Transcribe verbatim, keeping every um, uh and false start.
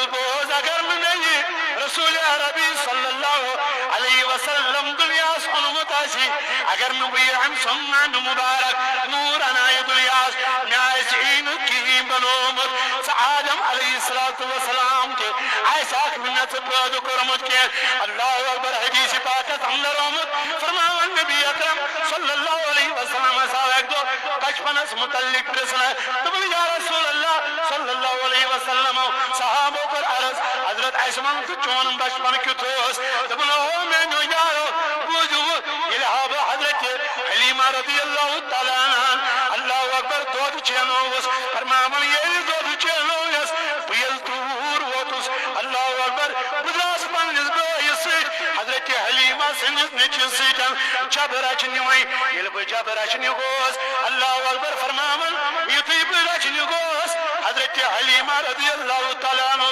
بوز، اگر نہٕ مےٚ یہِ رسول عربی صلی اللہ علیہ وسلم دُنیاہس اوٚنمُت آسہِ، اگر نہٕ بہٕ یہِ أمۍ سُنٛد نانہِ مُبارک نوٗر انا یہِ دُنیاہس، مےٚ آسہِ یی نہٕ کِہیٖنۍ بنومُت۔ ژٕ آدم علیہ الصلوۃ والسلام تہِ آسہِ ہاکھ نہٕ مےٚ ژٕ پٲدٕ کوٚرمُت کینٛہہ۔ اللہ اکبر۔ حدیث پاکس اندر آمُت، فرماوان نبی اکرم صلی اللہ علیہ وسلم ہسا آو اکہِ دۄہ بچپنس متعلق پرژھنہٕ۔ دوٚپُن، یا رسول اللہ صلی اللہ علیہ وسلم، صحابو کوٚر عرض، حضرت، اسہِ وَن تہٕ چون بچپن کیُتھ اوس؟ دوٚپُن، او میانیو یارو، بوٗزِو، ییٚلہِ ہا بہٕ حضرت حلیمہ رضی اللہ تعالیٰ عنہا، اللہ اکبر، دۄد چینووُس، فرماوان ییٚلہِ دۄد چینووُس، بہٕ ییٚلہِ توٗر ووتُس، اللہ اکبر، بہٕ درٛاس پننِس بٲیِس سۭتۍ، حضرت حلیمہ سٕنٛدِس نیٚچوِس سۭتۍ جبہٕ رچھنہِ۔ وۄنۍ ییٚلہِ بہٕ جبہٕ رچھنہِ گوس، اللہ اکبر فرماوان، یُتھُے بہٕ رچھنہِ گوس، حضرت حلیمہ رضی اللہ تعالیٰ عنہ